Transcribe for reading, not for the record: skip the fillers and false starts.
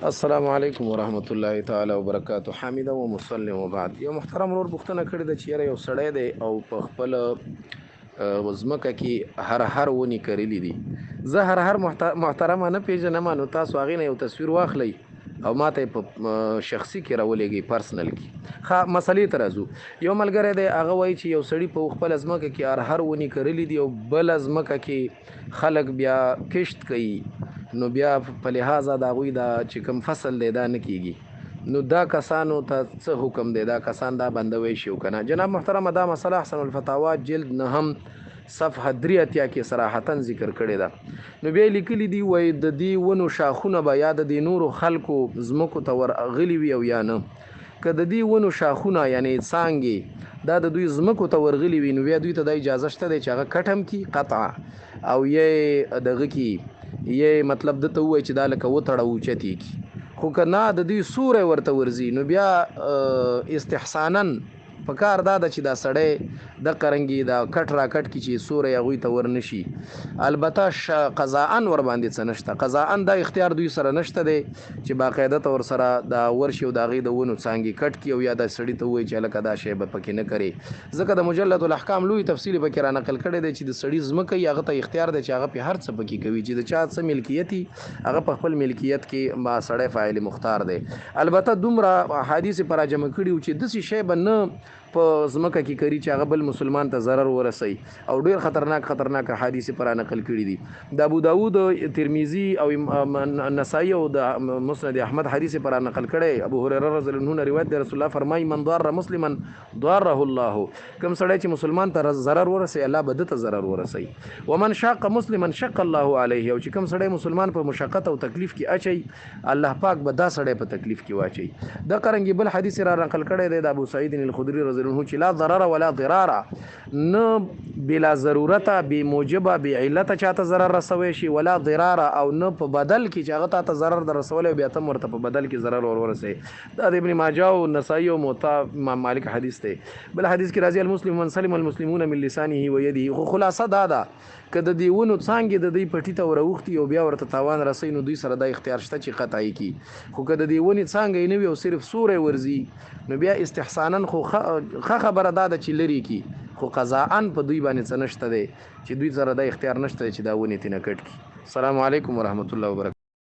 السلام علیکم ورحمت الله تعالی وبرکاته. حامده و مسلم وبعد. یو محترم ورور پوښتنه کړې ده چې یاره یو سړی دی او په خپل ځمکه کې هر هر ونې کرلي دي. زه هر هر محترمه نه پیژنم، نو تاسو هغې نه یو تصویر واخلئ او ماته یې په شخصي کې راولېږئ، پرسنل کې. ښه، مسلې ته راځو. یو ملګری دی، هغه وایي چې یو سړي په خپله ځمکه کې هر هر ونې کرلي دي او بله ځمکه کې خلک بیا کښت کوي، نو بیا په لحاظه د هغوی دا چې کوم فصل دی دا نه کیږي، نو دا کسانو ته څه حکم دی؟ دا کسان دا بندوي شي او که نه؟ جناب محترمه، دا مسله احسن الفتاوا جلد نهم صفحه 83 کې صراحتا ذکر کړې ده. نو بیا لیکلي دي، وایي د دې ونو شاخونه به یا د دې نورو خلکو ځمکو ته ورغلي وي او یا نه. که د دې ونو شاخونه یعنی څانګې دا د دوی ځمکو ته ورغلي وي، نو بیا دوی ته دا اجازه شته دی چې هغه کټم کي قطع او یې دغه کي یې مطلب ده ته ووایي چې دا لکه وتړه اوچتې کي. خو که نه د دوی سوری ورته ورځي، نو بیا استحسانا په کار دا ده چې دا سړی د قرنګي دا کټ را کټ کی چې سوری هغوی ته ورنشي. البته قضاءً ور باندې څه نشته، قضاءً دا اختیار دوی سره نشته دی چې باقاعده ته ور سره دا ورشي او د هغې د ونو څانګې کټ کړي او یا دا سړي ته ووایي چې هلکه دا شی به پکې نه کرې. ځکه د مجلد الاحکام لوی تفصیل پکې را نقل کړی دی چې د سړي ځمکه یې هغه ته اختیار دی چې هغه پې هر څه پکې کوي، چې د چا څه ملکیت وي هغه په خپل ملکیت کې ما سړی فاعل مختار دی. البته دومره احادیث یې په راجمع کړي وو چې داسې شی به نه په ځمکه کې کري چې هغه بل مسلمان ته ضرر ورسوي، او ډېر خطرناک خطرناک احادیث یې په را نقل کړي دي. د ابو داود، ترمذي او نسائی او د مسند احمد حدیث یې په را نقل کړی. ابو هريره رضی الله عنه روایت دی، رسول الله فرمایي من ضار مسلما ضاره الله، کوم سړی چې مسلمان ته ضرر ورسوي الله به ده ته ضرر ورسوي. ومن شاق مسلما شق الله علیه، او چې کوم سړی مسلمان په مشقت او تکلیف کې اچوي الله پاک به دا سړی په تکلیف کې واچوي. د قرنګي بل حدیث را نقل کړی دی د ابو سعید الخدري رضی الله عنه چې لا ضرر ولا ضرار، نه بلا ضرورته بې موجبه بې علته چاته ضرر رسوي شي، ولا ضرار او نه په بدل کې چې هغه تاته ضرر در رسولی او بیا ته هم ورته په بدل کې ضرر ور ورسوي. دا د ابن ماجه او نسائی او موطا امام مالک حدیث دی. بل حدیث کې راځي المسلم من سلم المسلمون من لسانه و یده. خو خلاصه دا ده که د دې ونو څانګې د دوی پټي ته وروختي او بیا ورته تاوان رسوي، نو دوی سره دا اختیار شته چې قطع یې کړي. خو که د دې ونې څانګه یې نه وي او صرف سوری ورځي، نو بیا استحسانا خو ښه خبره دا ده چې لرې کړي، خو قضاءً په دوی باندې څه نشته دی چې دوی سره دا اختیار نشته دی چې دا ونې ترې نه کټ کړي. السلام علیکم ورحمت الله وبرکاته.